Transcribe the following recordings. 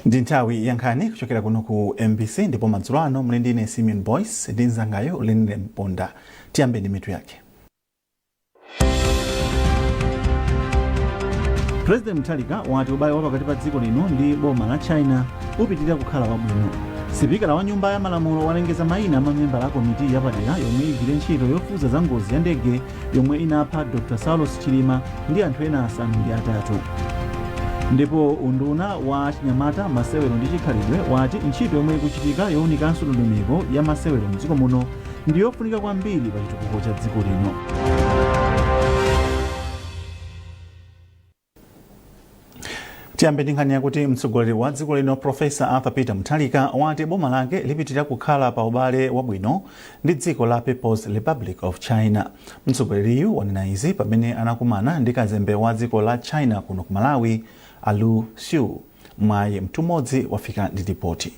Ndi nthawi ya nkhani kuchokera kuno ku MBC, ndipo madzulo ano muli ndine Simeon Boyce ndi mzangayo Lenile Mponda. Tiyambe ndi mitu yake. President Mutharika wati ubale wa pakati pa dziko lino ndi boma la China upitirira kukhala wabwino. Sipikala wa Nyumba ya Malamulo walengeza mayina a mamembala a komiti yapadera yomwe igwire ntchito yofufuza za ngozi ya ndege yomwe inapha Dr Saulos Chilima ndi anthu ena 8. Ndipo unduna wa achinyamata, masewero ndi chikhalidwe wati ntchito yomwe ikuchitika yowunikanso ndondomeko ya masewero mdziko muno ndi yofunika kwambiri pa chitukuko cha dziko lino. Tiyambe ndi nkhani yakuti mtsogoleri wa dziko lino Professor Arthur Peter Mutharika wati boma lake lipitirira kukhala pa ubale wabwino ndi dziko la People's Republic of China. Mtsogoleriyu wanena izi pamene anakumana ndi kazembe wa dziko la China kuno ku Malawi, a Lu Xu. Mwayi Mtumodzi wafika ndi ripoti.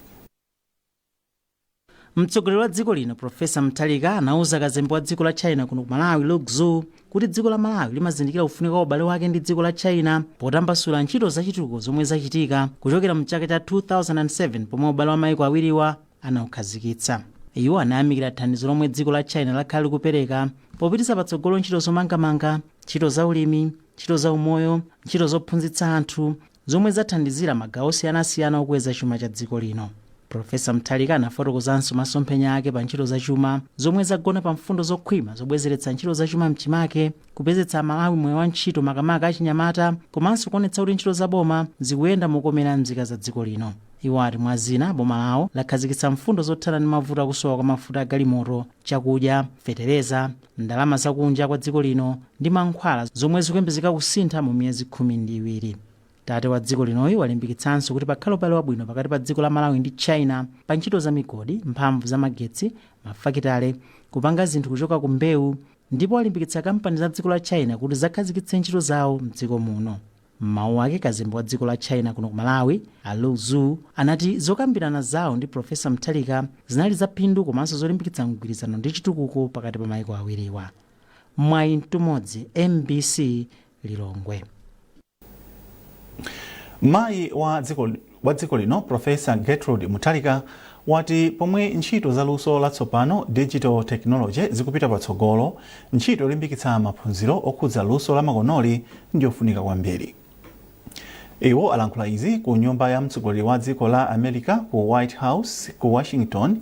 Mtsogoleri wa dziko lino Professor Mutharika anauza kazembe wa dziko la China kuno ku Malawi Lu Xu kuti dziko la Malawi limazindikira kufunika kwa ubale wake ndi dziko la China potambasula ntchito zachitukuko zomwe zachitika kuchokera mchaka cha 2007 pomwe ubale wa maiko awiriwa anaukhazikitsa. Iwo anayamikira thandizo lomwe dziko la China lakhala likupereka popititsa patsogolo ntchito zomangamanga, ntchito za ulimi, ntchito za umoyo, ntchito zophunzitsa anthu zomwe zathandizira magawo osiyanasiyana okweza chuma cha dziko lino. Professor Mutharika anafotokozanso masomphenya ake pa ntchito za chuma zomwe zagona pa mfundo zokhwima zobwezeretsa ntchito za chuma mchimake, kupezetsa Amalawi mwayi wa ntchito makamaka achinyamata, komanso kuonetsa kuti ntchito za boma zikuyenda mokomera mzika za dziko lino. Iwo ati mwa zina boma lawo lakhazikitsa mfundo zothana ndi mavuto akusowa kwa mafuta a galimoto, chakudya, fetereza, ndalama zakunja kwa dziko lino ndi mankhwala zomwe zikuyembekezeka kusintha mu miyezi 12. Tate wa dziko linoyu walimbikitsanso kuti pakhale ubale wabwino pakati pa dziko la Malawi ndi China pa ntchito za migodi, mphamvu za magetsi, mafakitale, kupanga zinthu kuchoka ku mbewu, ndipo walimbikitsa kampani za dziko la China kuti zakhazikitse ntchito zawo mdziko muno. M'mawu ake, kazembe wa dziko la China kuno ku Malawi, a Lu Xu, anati zokambirana zawo ndi Professor Mutharika zinali zaphindu komanso zolimbikitsa mgwirizano ndi chitukuko pakati pa maiko awiriwa. Mwayi Mtumodzi, MBC, Lilongwe. Mayi wa dziko lino Professor Gertrude Mutharika wati pomwe ntchito za luso latsopano, digital technology, zikupita patsogolo, ntchito yolimbikitsa maphunziro okhudza luso la makonoli ndiyofunika kwambiri. Iwo alankhula izi ku nyumba ya mtsogoleri wa dziko la America ku White House ku Washington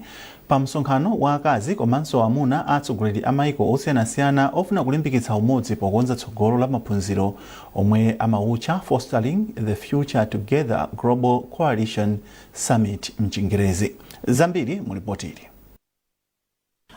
pa msonkhano wa akazi komanso amuna a atsogoleri a maiko osiyanasiyana ofuna kulimbikitsa umodzi pokonza tsogolo la maphunziro omwe amawutcha Fostering the Future Together Global Coalition Summit mchingerezi. Zambiri mu lipoti ili.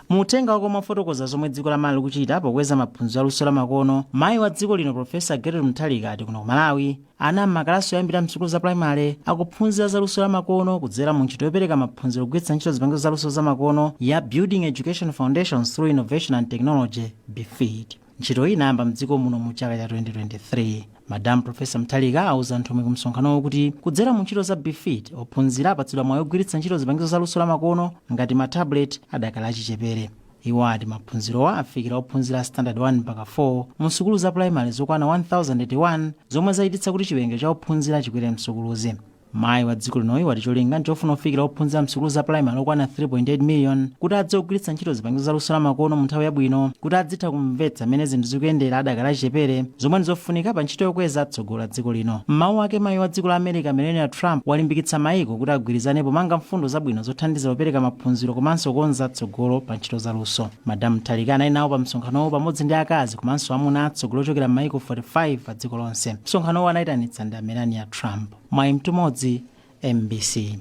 Mu uthenga wake omwe afotokoza zomwe dziko la Malawi likuchita pokweza maphunziro a luso la makono, mayi wa dziko lino Professor Gertrude Mutharika ati kuno ku Malawi, ana m'makalasi oyambira msukulu za primary akuphunzira za luso la makono kudzera mu ntchito yopereka maphunziro kugwiritsa ntchito zipangizo za luso za makono ya Building Education Foundations Through Innovation and Technology, BEFIT. Ntchitoyi inayamba mdziko muno mu chaka cha 2023. Madam Professor Mutharika auza nthumwi ku msonkhanowo kuti kudzera mu ntchito za BEFIT, ophunzira apatsidwa mwayi ogwiritsa ntchito zipangizo za luso la makono ngati ma tablet adakali achichepere. Iwo ati maphunzirowa afikira ophunzira a standard 1 mpaka 4 mu sukulu za primary zokwana 1081 zomwe zachititsa kuti chiwerengero cha ophunzira chikwere msukuluzi. Mayi wa dziko linoyu wati cholinga nchofuna kufikira ophunzira msukulu za primary okwana 3.8 million kuti adziwe kugwiritsa ntchito zipangizo za luso la makono mu nthawi yabwino kuti adzitha kumvetsa mmene zinthu zikuyendera adakali achichepere, zomwe ndizofunika pa ntchito yokweza tsogolo la dziko lino. M'mawu ake, mayi wa dziko la America Melania Trump walimbikitsa mayiko kuti agwirizane pomanga mfundo zabwino zothandiza popereka maphunziro komanso kukonza tsogolo pa ntchito za luso. Madam Mutharika anali nawo pa msonkhanowo pamodzi ndi akazi komanso amuna atsogolo ochokera m'mayiko 45 pa dziko lonse. Msonkhanowo anayitanitsa ndi a Melania Trump. Mwayi Mtumodzi, MBC.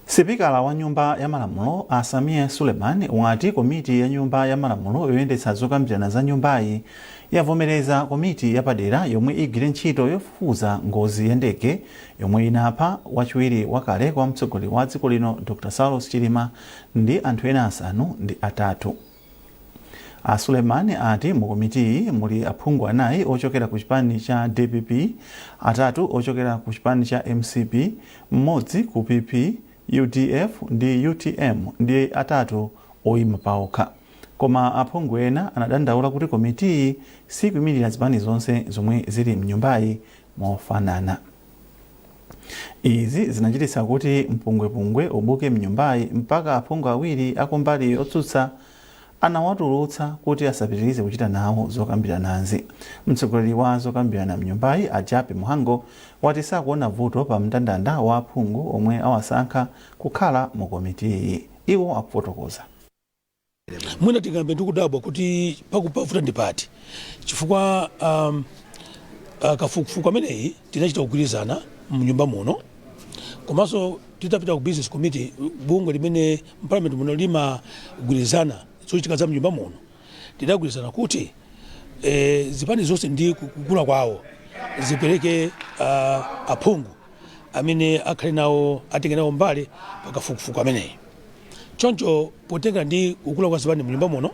Sipikala wa Nyumba ya Malamulo a Sameer Suleman wati komiti ya Nyumba ya Malamulo yoyendetsa zokambirana za nyumbayi yavomereza komiti yapadera yomwe igwire ntchito yofufuza ngozi ya ndege yomwe inapha wachiwiri wakale kwa mtsogoleri wa dziko lino Dr Saulos Chilima ndi anthu ena 8. A Suleman ati mu komitiyi muli aphungu anayi ochokera ku chipani cha dpp, atatu ochokera ku chipani cha mcp, mmodzi ku PP, udf ndi utm ndi atatu oyima paokha. Koma aphungu ena anadandaula kuti komitiyi sikuimirira zipani zonse zomwe zili mnyumbayi mofanana. Izi zinachititsa kuti mpungwepungwe ubuke mnyumbayi mpaka aphungu awiri akumbali yotsutsa anawatulutsa kuti asapitirize kuchita nawo zokambiranazi. Mtsogoleri wa zokambirana mnyumbayi, a Jappie Mhango, wati sakuona vuto pa mndandanda wa aphungu omwe awasankha kukhala mu komitiyi. Iwo akufotokoza. Mwina tingambe ndikudabwa kuti pakupavuta ndi pati, chifukwa kafukufuku ameneyi tinachita kugwirizana mnyumba muno, komanso titapita ku Business Committee, bungwe limene mparliament muno limagwirizana zochitika za mnyumba muno, tidagwirizana kuti zipani zonse ndi kukula kwawo zipereke aphungu amene akhale nawo, atenge nawo mbali pakafukufuku ameneyi. Choncho potenga ndi kukula kwa zipani mnyumba muno,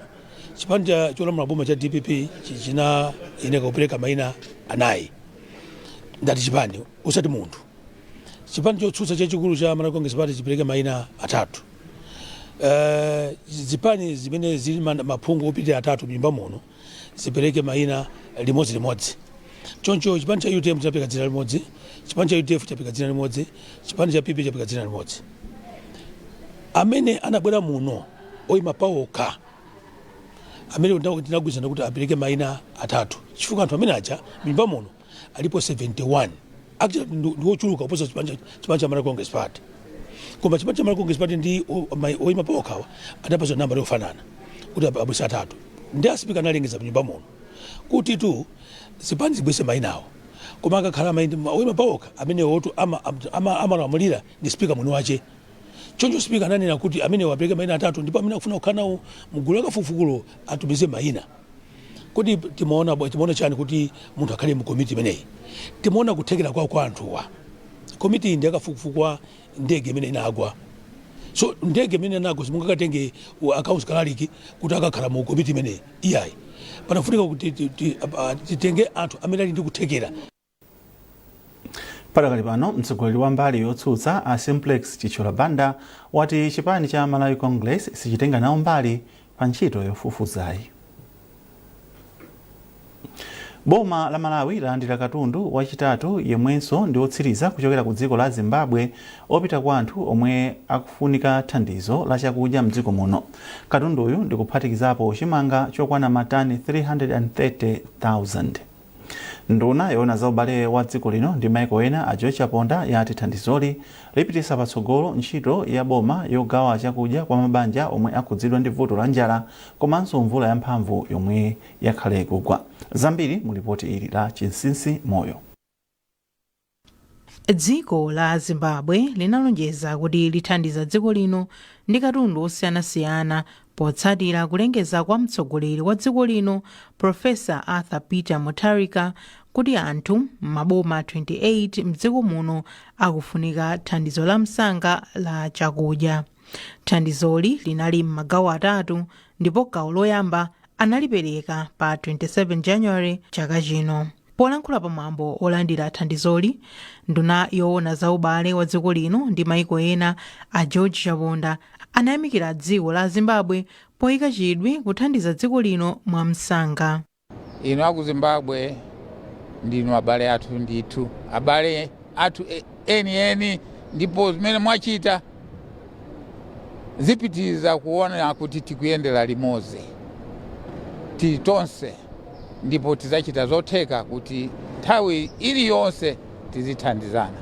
chipani cholamula boma cha DPP chinayeneka kupereka mayina anayi, ndati chipani usati munthu. Chipani chotsutsa chachikulu cha Malawi Congress Party chipereke mayina atatu. Zipani zimene zili maphungu opitirira atatu mnyumba muno zipereke mayina limodzi. Choncho chipani cha UTM chinapereka dzina limodzi, chipani cha UDF chapereka dzina limodzi, chipani cha PP chapereka dzina limodzi. Amene anabwera muno oyima pawokha, amene tinagwirizana kuti apereke mayina atatu, chifukwa anthu amene aja mnyumba muno alipo 71, actually ndi ochuluka kuposa chipani cha Malawi Congress Party. Koma chipani cha Malawi Congress Party ndi oyima pawokhawa adapatsa namba yofanana kuti abwese atatu. Ndi asipika analengeza mnyumba muno kuti tu zipani zibwese mayinawo, koma akakhala oyima pawokha amene otu amalamulira ndi spika mwini wache. Choncho spika ananena kuti amene wapereke mayina atatu, ndipo amene akufuna kukhala nawo mgulu lakafukufukulo atumize mayina. Kodi timaona chani kuti munthu akhale mu komiti imeneyi? Timaona kuthekera kwawo kwa anthuwa. Komiti iyi ndi yakafukufuku wa ndege imene inagwa. So ndege imene inagwa simungakatenge accounts clerk kuti akakhala mu komiti imeneyi, iyayi. Panafunika kuti titenge anthu amene ali ndi kuthekera. Padakali pano, mtsogoleri wa mbali yotsutsa a Simplex Chithyola Banda wati chipani cha Malawi Congress sichitenga nawo mbali pa ntchito yofufuzayi. Boma la Malawi lalandira katundu wachitatu yemwenso ndi wotsiriza kuchokera ku dziko la Zimbabwe opita kwa anthu omwe akufunika thandizo la chakudya mdziko muno. Katunduyu ndikuphatikizapo chimanga chokwana matani 330,000. Nduna yoona za ubale wa dziko lino ndi maiko ena, a George Chaponda, yati thandizoli lipititsa patsogolo ntchito ya boma yogawa chakudya kwa mabanja omwe akhudzidwa ndi vuto la njala komanso mvula yamphamvu yomwe yakhala ikugwa. Zambiri mu lipoti ili la Chinsinsi Moyo. Dziko la Zimbabwe linalonjeza kuti lithandiza dziko lino ndi katundu osiyanasiyana potsatira kulengeza kwa mtsogoleri wa dziko lino, Profesa Arthur Peter Mutharika, kuti anthu m'maboma 28 mdziko muno akufunika thandizo la msanga la chakudya. Thandizoli linali m'magawo atatu, ndipo gawo loyamba analipereka pa 27 January chaka chino. Polankhula pamwambo olandira thandizoli, nduna yoona za ubale wa dziko lino ndi maiko ena, a George Chaponda, anayamikira dziko la Zimbabwe poyika chidwi kuthandiza dziko lino mwamsanga. Inu aku Zimbabwe ndinu abale athu ndithu, abale athu eni eni, ndipo zimene mwachita zipitiriza kuona kuti tikuyendera limodzi tili tonse, ndipo tidzachita zotheka kuti nthawi iliyonse tizithandizana.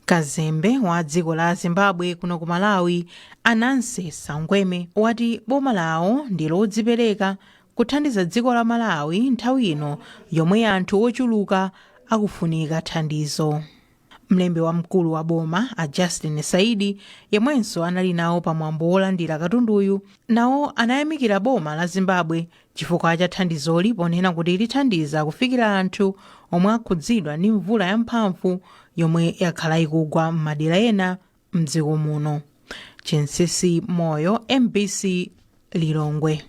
Kazembe wa dziko la Zimbabwe kuno ku Malawi, Ananse Sangweme, wati boma lawo ndi lodzipereka kuthandiza dziko la Malawi nthawi ino yomwe anthu ochuluka akufunika thandizo. Mlembi wamkulu wa boma, a Justin Saidi, yemwenso anali nawo pamwambo wolandira katunduyu, nawo anayamikira boma la Zimbabwe chifukwa cha thandizoli, ponena kuti lithandiza kufikira anthu omwe akhudzidwa ndi mvula yamphamvu yomwe yakhala ikugwa m'madera ena mdziko muno. Chinsinsi Moyo, MBC, Lilongwe.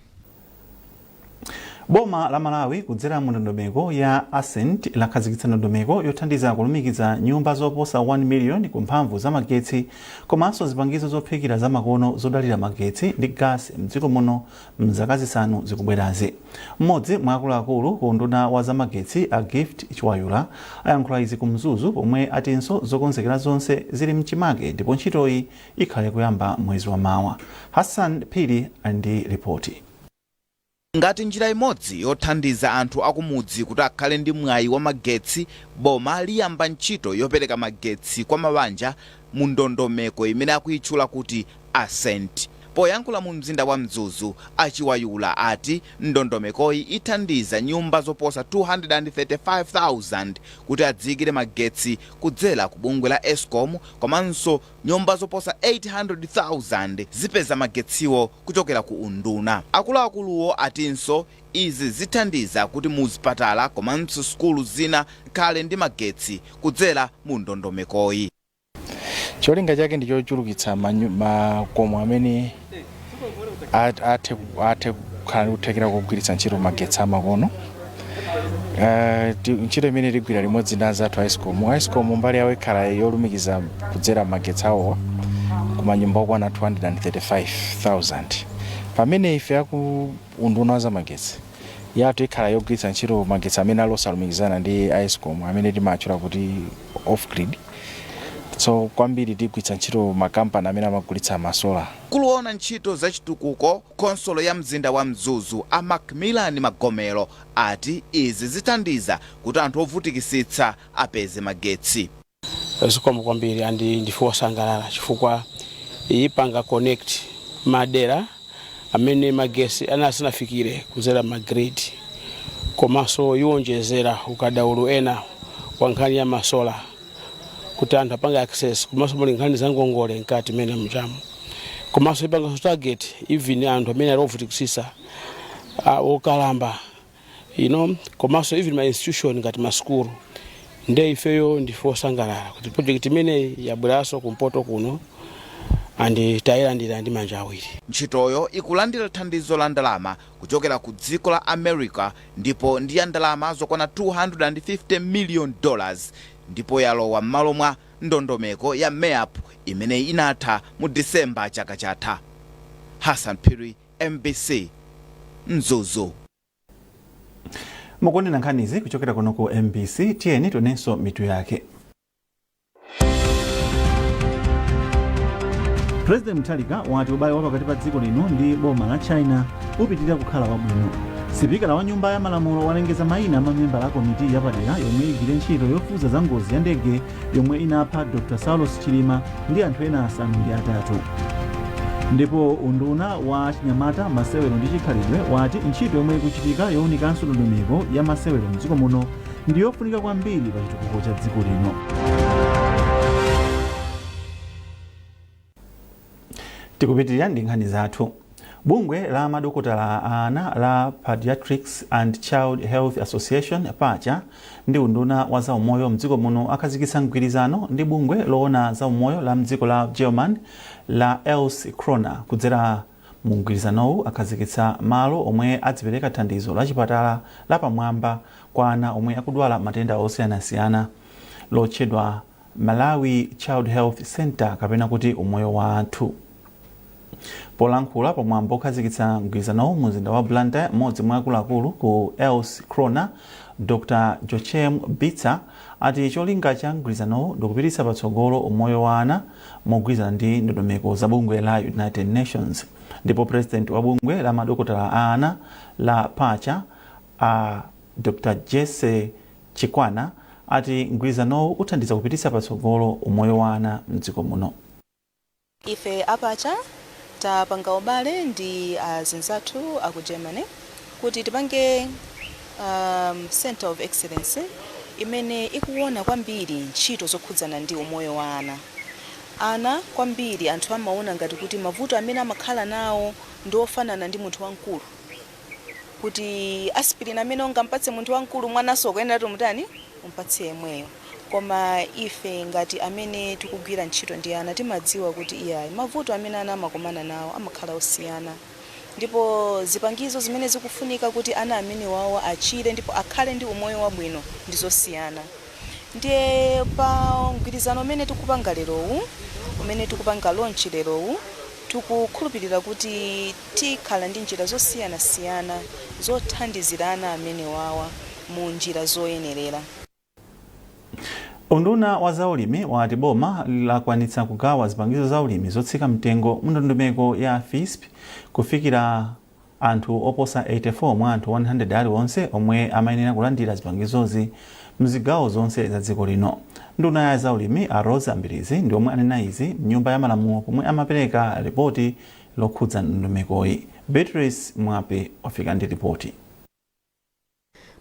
Boma la Malawi kudzera mu ndondomeko ya Ascent lakhazikitsa ndondomeko yothandiza kulumikiza nyumba zoposa 1 million ku mphamvu za magetsi komanso zipangizo zophikira zamakono zodalira magetsi ndi gas mdziko muno mzaka 5 zikubwerazi. Mmodzi mwa akuluakulu ku unduna wa zamagetsi, a Gift Chiwayula, ayankhula izi ku Mzuzu pomwe atinso zokonzekera zonse zili mchimake ndipo ntchitoyi ikhale kuyamba mwezi wa mawa. Hassan Phiri ali ndi ripoti. Ngati njira imodzi yothandiza anthu akumudzi kuti akhale ndi mwayi wa magetsi, boma liyamba ntchito yopereka magetsi kwa mabanja mu ndondomeko imene akuyitchula kuti Ascent. Poyankhula mu mzinda wa Mzuzu, Achiwayula ati ndondomekoyi ithandiza nyumba zoposa 235,000 kuti adziyikire magetsi kudzera ku bungwe la Escom, komanso nyumba zoposa 800,000 zipeza magetsiwo kuchokera ku unduna. Akuluakuluwo atinso izi zithandiza kuti mu zipatala komanso sukulu zina khale ndi magetsi kudzera mu ndondomekoyi. Cholinga chake ndi chochulukitsa makomo amene athe kukhala ndi kuthekera kugwiritsa ntchito magetsi amakono. Ntchito imene tigwira limodzi ndi anzathu a Escom. Escom mbali yawo ikhala yolumikiza kudzera magetsi awowa kumanyumba okwana 235,000, pamene ife aku unduna wa zamagetsi yathu ikhala yogwiritsa ntchito magetsi amene ali osalumikizana ndi Escom, amene timatchula kuti off grid. So kwambiri tigwiritsa ntchito makampani amene amagulitsa ma solar. Mkulu ntchito zachitukuko khonsolo ya mzinda wa Mzuzu, a Macmillan Magomero, ati izi zithandiza kuti anthu ovutikisitsa apeze magetsi. Zikomo kwambiri, and ndife osangalala chifukwa ipanga connect madera amene magesi anasanafikire kudzera ma grid, komanso iwonjezera ukadaulo ena wa nkhani ya ma solar kuti anthu apange access, komanso muli nkhani za ngongole mkati mene mchamo, komanso ipanganso target even anthu amene ali ovutikisisa, okalamba, komanso even ma institution ngati masukulu. Nde ifeyo ndife osangalala kuti project imeneyi yabweranso kumpoto kuno and tayilandira ndi manja awiri. Ntchitoyo ikulandira thandizo la ndalama kuchokera ku dziko la America ndipo ndi ya ndalama zokwana $250 million, ndipo yalowa m'malo mwa ndondomeko ya MEAP imene inatha mu Disemba chaka chatha. Hassan Phiri, MBC, Mzuzu. Mukuonera nkhanizi kuchokera kuno ku MBC. Tiyeni tionenso mitu yake. President Mutharika wati ubale wa pakati pa dziko lino ndi boma la China upitirira kukhala wabwino. Sipikala wa Nyumba ya Malamulo walengeza mayina a mamembala a komiti yapadera yomwe igwire ntchito yofufuza za ngozi ya ndege yomwe inapha Dr Saulos Chilima ndi anthu ena 8. Ndipo unduna wa chinyamata, masewero ndi chikhalidwe wati ntchito yomwe ikuchitika yowunikanso ndondomeko ya masewero mdziko muno ndi yofunika kwambiri pa chitukuko cha dziko lino. Tikupitirira ndi nkhani zathu. Bungwe la madokotala a ana la Pediatrics and Child Health Association, PACHA, ndi unduna wa zaumoyo mdziko muno akhazikitsa mgwirizano ndi bungwe loona zaumoyo la mdziko la German la Else Kroner. Kudzera mu mgwirizanowu akhazikitsa malo omwe adzipereka thandizo la chipatala lapamwamba kwa ana omwe akudwala matenda osiyanasiyana, lotchedwa Malawi Child Health Center kapena kuti Umoyo wa Anthu. Polankhula pamwambo okhazikitsa mgwirizanowu mu mzinda wa Blantyre, mmodzi mwa akuluakulu ku Else Kroner, Dr Jochem Bitzer, ati cholinga cha mgwirizanowu ndikupititsa patsogolo umoyo wa ana mogwirizana ndi ndondomeko za bungwe la United Nations. Ndipo president wa bungwe la madokotala a ana la PACHA, a Dr Jesse Chikwana, ati mgwirizanowu uthandiza kupititsa patsogolo umoyo wa ana mdziko muno. Ife a PACHA tapanga ubale ndi azinzathu aku Germany kuti tipange center of excellence imene ikuona kwambiri ntchito zokhudzana ndi umoyo wa ana. Ana kwambiri anthu amaona ngati kuti mavuto amene amakhala nawo ndi ofanana ndi munthu wamkulu, kuti aspirin amene ungampatse munthu wamkulu, mwananso ukuyenera mutani, umpatse yemweyo. Koma ife ngati amene tikugwira ntchito ndi ana timadziwa kuti iyayi, mavuto amene ana amakumana nawo amakhala osiyana. Ndipo zipangizo zimene zikufunika kuti ana amenewawo achire ndipo akhale ndi umoyo wabwino ndi zosiyana. Ndiye pa mgwirizano umene tikupanga lerowu, umene tikupanga launch lerowu, tikukhulupirira kuti tikhala ndi njira zosiyanasiyana zothandizira ana amenewawa mu njira zoyenerera. Unduna wa zaulimi wati boma lakwanitsa kugawa zipangizo za ulimi zotsika mtengo mu ndondomeko ya FISP kufikira anthu oposa 84 mwa anthu 100 aliwonse omwe amayenera kulandira zipangizozi mzigawo zonse za dziko lino. Nduna ya zaulimi a Roza Mbilizi ndi omwe anena izi mnyumba ya malamulo pomwe amapereka ripoti lokhudza ndondomekoyi. Beatrice Mwape wafika ndi ripoti.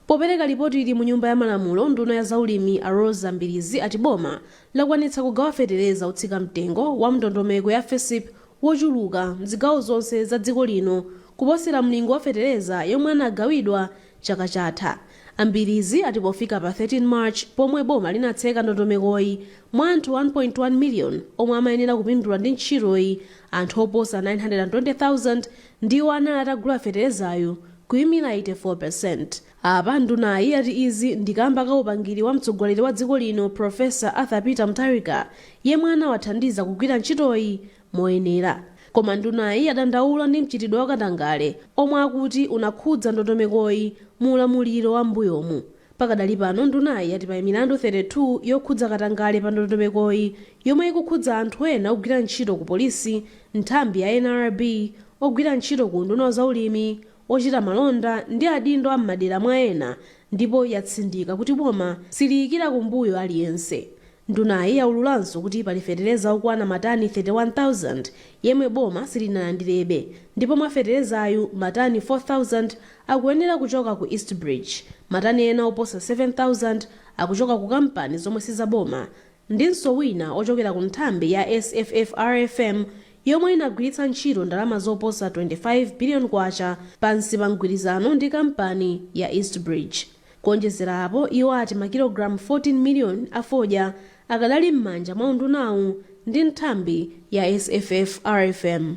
Popereka ripoti ili mu Nyumba ya Malamulo, nduna ya zaulimi a Roza Mbilizi ati boma lakwanitsa kugawa fetereza otsika mtengo wa mndondomeko ya FISP wochuluka mzigawo zonse za dziko lino kuposera mlingo wa fetereza yomwe anagawidwa chaka chatha. A Mbilizi ati pofika pa 13 March, pomwe boma linatseka ndondomekoyi, mwa anthu 1.1 million omwe amayenera kupindula ndi ntchitoyi, anthu oposa 920,000 ndiwo anali atagula feterezayo, kuyimira 84%. Apa ndunayi yati izi ndi kamba ka upangiri wa mtsogoleri wa dziko lino Professor Arthur Peter Mutharika, yemwe anawathandiza kugwira ntchitoyi moyenera. Koma ndunayi yadandaula ndi mchitidwe wa katangale omwe akuti unakhudza ndondomekoyi mu ulamuliro wa m'mbuyomu. Pakadali pano, ndunayi yati pali milandu 32 yokhudza katangale pa ndondomekoyi yomwe ikukhudza anthu ena ogwira ntchito ku polisi, nthambi ya NRB, ogwira ntchito ku unduna wa zaulimi, ochita malonda ndi adindo a m'madera mwa ena, ndipo yatsindika kuti boma siliyikira kumbuyo aliyense. Ndunayi yaululanso kuti pali fetereza okwana matani 31,000 yemwe boma silinalandirebe, ndipo mwa feterezayu matani 4,000 akuyenera kuchoka ku East Bridge, matani ena oposa 7,000 akuchoka ku kampani zomwe sizaboma, ndinso wina ochokera ku nthambi ya SFFRFM yomwe inagwiritsa ntchito ndalama zoposa 25 billion kwacha pansi pa mgwirizano ndi kampani ya East Bridge. Kuonjezera apo, iwo ati makilogalamu 14 million a fodya akadali m'manja mwa undunawu ndi nthambi ya SFFRFM.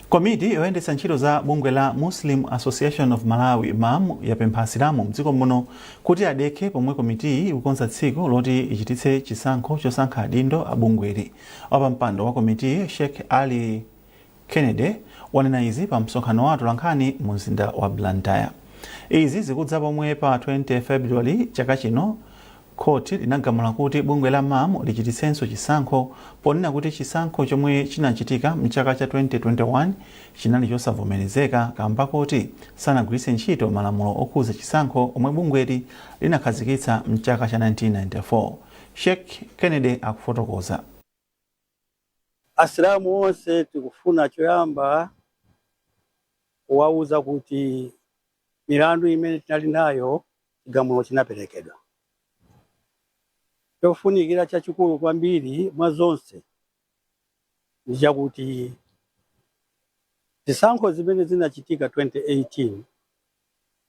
Komiti yoyendetsa ntchito za bungwe la Muslim Association of Malawi, MAM, yapempha Asilamu mdziko muno kuti adekhe pomwe komitiyi ikukonza tsiku loti ichititse chisankho chosankha adindo a bungweli. Wapampando wa komitiyi, Sheikh Ali Kennedy, wanena izi pa msonkhano wa atolankhani mu mzinda wa Blantyre. Izi zikudza pomwe pa 20 February chaka chino khoti linagamula kuti bungwe la MAM lichititsenso chisankho, ponena kuti chisankho chomwe chinachitika mchaka cha 2021 chinali chosavomerezeka kamba koti sanagwiritse ntchito malamulo okhudza chisankho omwe bungweli linakhazikitsa mchaka cha 1994. Sheikh Kennedy akufotokoza. Asilamu onse tikufuna choyamba kuwauza kuti milandu imene tinali nayo, chigamulo chinaperekedwa. Chofunikira chachikulu kwambiri mwa zonse ndi chakuti zisankho zimene zinachitika 2018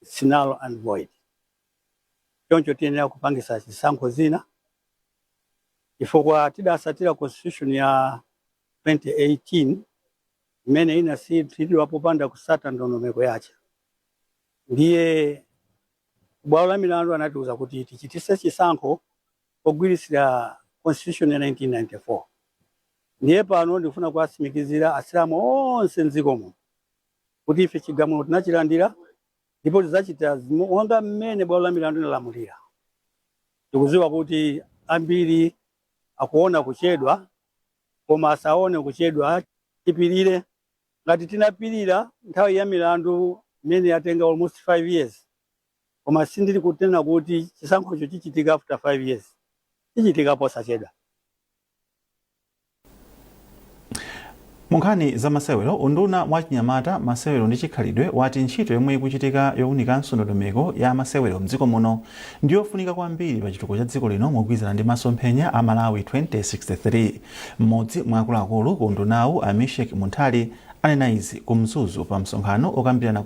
is null and void. Choncho tiyenera kupangisa zisankho zina chifukwa tidasatira constitution ya 2018 imene inasinthidwa popanda kusata ndondomeko yache. Ndiye bwalo la milandu anatiuza kuti tichitise chisankho pogwirisira constitution ya 1994. Ndiye pano ndikufuna kuwatsimikizira Asilamu onse mdziko muno kuti ife chigamulo tinachilandira ndipo tidzachita monga mmene bwalo la milandu linalamulira. Tikudziwa kuti ambiri akuona kuchedwa, koma asaone kuchedwa, tipirire ngati tinapirira nthawi ya milandu imene yatenga almost 5 years. Koma sindili kunena kuti chisankhocho chichitika after 5 years, chichitika posachedwa. Munkhani za masewero, unduna wa chinyamata, masewero ndi chikhalidwe wati ntchito yomwe ikuchitika yowunikanso ndondomeko ya masewero mdziko muno ndiyofunika kwambiri pa chitukuko cha dziko lino mogwirizana ndi masomphenya a Malawi 2063. Mmodzi mwa akuluakulu ku undunawu, a Mishek Munthali, anena izi ku Mzuzu pa msonkhano okambirana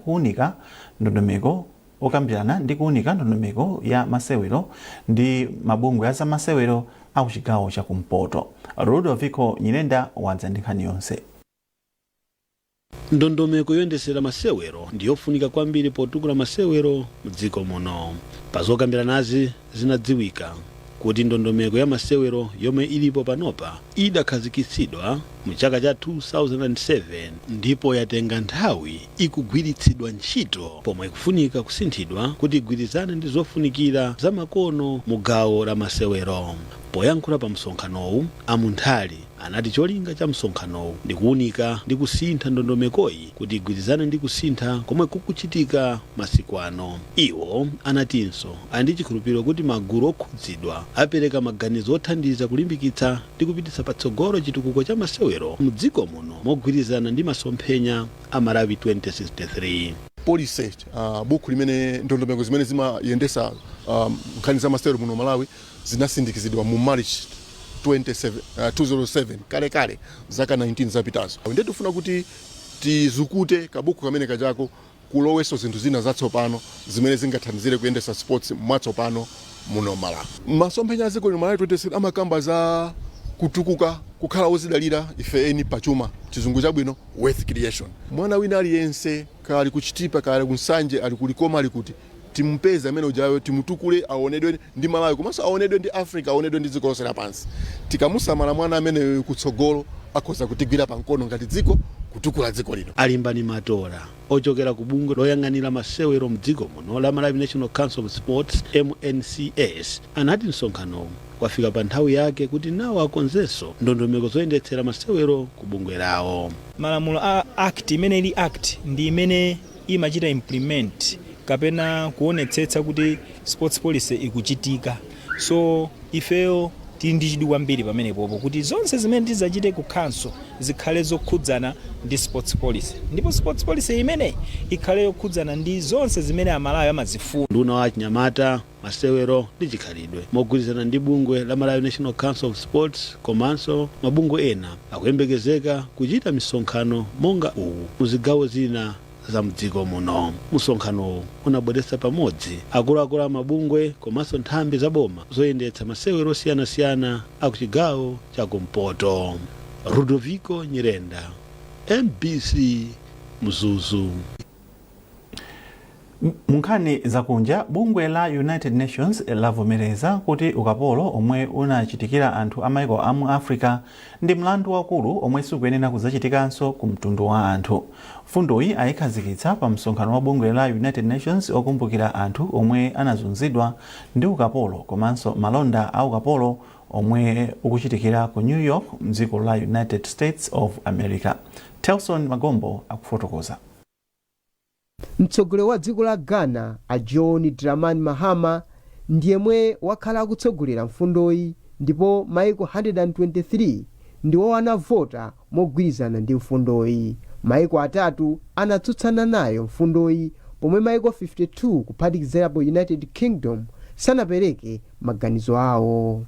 ndi kuwunika ndondomeko ya masewero ndi mabungwe a zamasewero a kuchigawo cha kumpoto. Ludovico Nyirenda wadza ndi nkhani yonse. Ndondomeko yoyendetsera masewero ndiyofunika kwambiri potukula masewero mdziko muno. Pazokambiranazi zinadziwika kuti ndondomeko ya masewero yomwe ilipo panopa idakhazikitsidwa mu chaka cha 2007 ndipo yatenga nthawi ikugwiritsidwa ntchito, pomwe ikufunika kusinthidwa kuti igwirizane ndi zofunikira za makono mu gawo la masewero. Poyankhula pa msonkhanowu, a Munthali anati cholinga cha msonkhanowu ndi kuwunika ndi kusintha ndondomekoyi kuti igwirizane ndi kusintha komwe kukuchitika masiku ano. Iwo anatinso ali ndi chikhulupiriro kuti magulu okhudzidwa apereka maganizo othandiza kulimbikitsa ndi kupititsa patsogolo chitukuko cha masewero mu dziko muno mogwirizana ndi masomphenya a Malawi 2063. Policy, buku limene ndondomeko zimene zimayendesa nkhani za masewero muno Malawi zinasindikizidwa mu March 27, 207, kalekale, zaka 19 zapitazo. Ndiye tifuna kuti tizukute kabuku kamene kachako, kuloweso zinthu zina zatsopano zimene zingathandizire kuyendesa sports mwatsopano muno Malawi. Masomphenya a dziko lino Malawi 27 amakamba za kutukuka, kukhala wozidalira ife eni pachuma, chizungu chabwino wealth creation. Mwana wina aliyense, kali kuchitipa, kali kunsanje, ali kulikoma, ali kuti, timpeze amene ujayo, timutukule, aonedwe ndi Malawi komanso aonedwe ndi Africa, aonedwe ndi dziko lonse lapansi. Tikamusamala mwana ameneyo, kutsogolo akhoza kutigwira pamkono ngati dziko, kutukula dziko lino. Alimbani Matola ochokera ku bungwe loyang'anira masewero mdziko muno la Malawi National Council of Sports, MNCS, anati msonkhanowu wafika pa nthawi yake kuti nawo akonzenso ndondomeko zoyendetsera masewero ku bungwe lawo. Malamulo a act imene ili act ndi imene imachita implement kapena kuonetsetsa kuti sports policy ikuchitika. So ifeyo tili ndi chidwi kwambiri pamenepopo kuti zonse zimene tizachite ku council zikhale zokhudzana ndi sports policy, ndipo sports policy imeneyi ikhale yokhudzana ndi zonse zimene Amalawi amazifuna. Nduna wa chinyamata, masewero ndi chikhalidwe mogwirizana ndi bungwe la Malawi National Council of Sports komanso mabungwe ena akuyembekezeka kuchita misonkhano monga uwu mu zigawo zina za mdziko muno. Msonkhanowu unabweretsa pamodzi akuluakulu a mabungwe komanso nthambi za boma zoyendetsa masewero osiyanasiyana akuchigawo chakumpoto. Rudoviko Nyirenda, MBC, Mzuzu. Munkhani zakunja, bungwe la United Nations lavomereza kuti ukapolo omwe unachitikira anthu amaiko amu Africa ndi mlandu wakulu omwe sikuyenera kudzachitikanso ku mtundu wa anthu. Mfundoyi ayikhazikitsa pa msonkhano wa bungwe la United Nations okumbukira anthu omwe anazunzidwa ndi ukapolo komanso malonda a ukapolo omwe ukuchitikira ku New York mdziko la United States of America. Telson Magombo akufotokoza. Mtsogoleri wa dziko la Ghana a John Dramani Mahama ndiyemwe wakhala akutsogolera mfundoyi, ndipo maiko 123 ndiwo anavota mogwirizana ndi mfundoyi. Maiko atatu anatsutsana nayo mfundoyi, pomwe maiko 52 kuphatikizirapo United Kingdom sanapereke maganizo awo.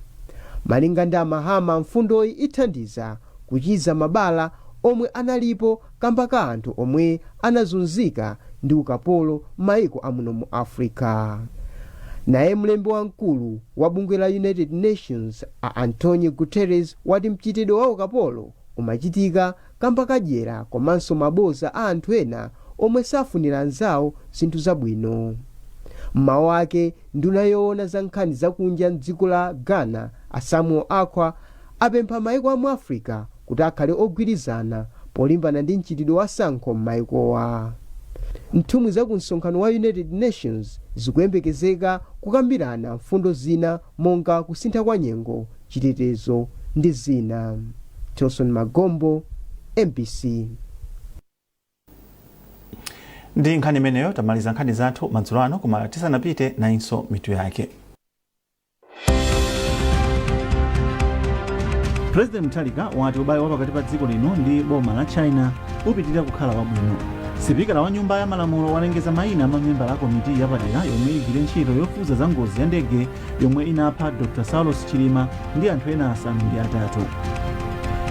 Malinga ndi Amahama, mfundoyi ithandiza kuchiza mabala omwe analipo kamba ka anthu omwe anazunzika ndi ukapolo m'mayiko amuno mu Africa. Naye mlembi wamkulu wa bungwe la United Nations a Antonio Guterres wati mchitidwe wa ukapolo umachitika kamba kadyera komanso maboza a anthu ena omwe safunira anzawo zinthu zabwino. Mmawu ake, nduna yoona za nkhani zakunja mdziko la Ghana a Samuel Acquah apempha maiko amu Africa kuti akhale ogwirizana polimbana ndi mchitidwe wa tsankho m'mayikowa. Nthumwi za ku msonkhano wa United Nations zikuyembekezeka kukambirana mfundo zina monga kusintha kwa nyengo, chitetezo ndi zina. Tilson Magombo, MBC. Ndi nkhani imeneyo tamaliza nkhani zathu madzulo ano, koma tisanapite, nayinso mitu yake. President Mutharika wati ubale wa pakati pa dziko lino ndi boma la China upitirira kukhala wabwino. Sipikala wa Nyumba ya Malamulo walengeza mayina a mamembala a komiti yapadera yomwe igwire ntchito yofufuza za ngozi ya ndege yomwe inapha Dr Saulos Chilima ndi anthu ena 8.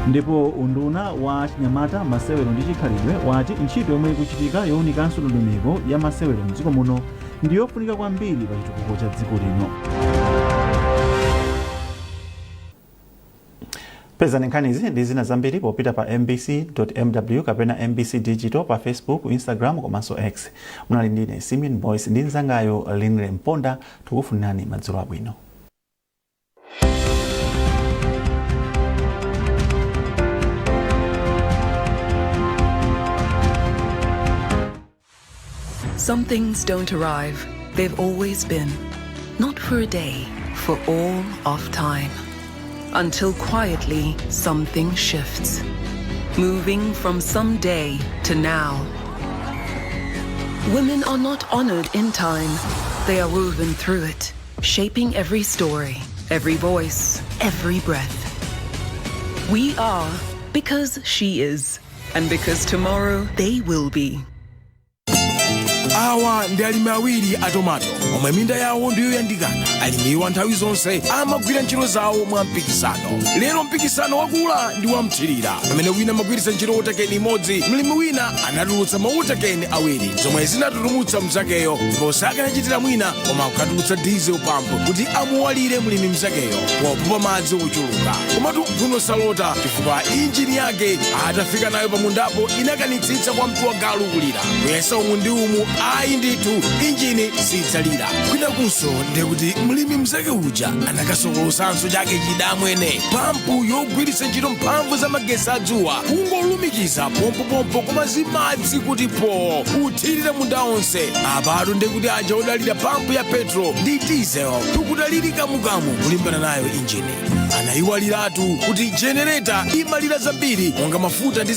Ndipo unduna wa chinyamata, masewero ndi chikhalidwe wati ntchito yomwe ikuchitika yowunikanso ndondomeko ya masewero mdziko muno ndi yofunika kwambiri pa chitukuko cha dziko lino. Pezani nkhanizi ndi zina zambiri popita pa mbc.mw kapena MBC Digital pa Facebook, Instagram komanso X. Munali ndine Simeon Boyce ndi mzangayo Linle Mponda. Tikufunirani madzulo abwino. Some things don't arrive, they've always been. Not for a day, for all of time. Until quietly, something shifts. Moving from someday to now. Women are not honored in time, they are woven through it, shaping every story, every voice, every breath. We are because she is, and because tomorrow they will be. Awa ndi alimi awiri a tomato omwe minda yawo ndiyoyandikana. Alimiwa nthawi zonse amagwira ntchito zawo mwa mpikisano. Lero mpikisano wakula ndi wamthirira. Pamene wina amagwiritsa ntchito water can imodzi, mlimi wina anatulutsa ma water can awiri, zomwe zinatulumutsa mzakeyo, ndipo sakanachitira mwina koma kukatulutsa diesel pump kuti amuwalire mlimi mzakeyo popopa madzi ochuluka. Komatu mphuno salota, chifukwa injini yake atafika nayo pamundapo inakanitsitsa kwa mtu wa galu kulira, kuyesa umu ndi umu, ayi ndithu, injini sidzalira. Kwinakunso ndekuti mlimi mzake uja anakasokolosanso chake chidamwene, pampu yogwiritsa ntchito mphamvu za magetsi adzuwa, kungolumikiza pompopompo koma zimadzi kuti po uthirire munda onse. Apatu ndekuti aja odalira pampu ya petrol ndi diesel tikudaliri kamukamu kulimbana nayo injini. Anayiwaliratu kuti jenereta imalira zambiri monga mafuta ndi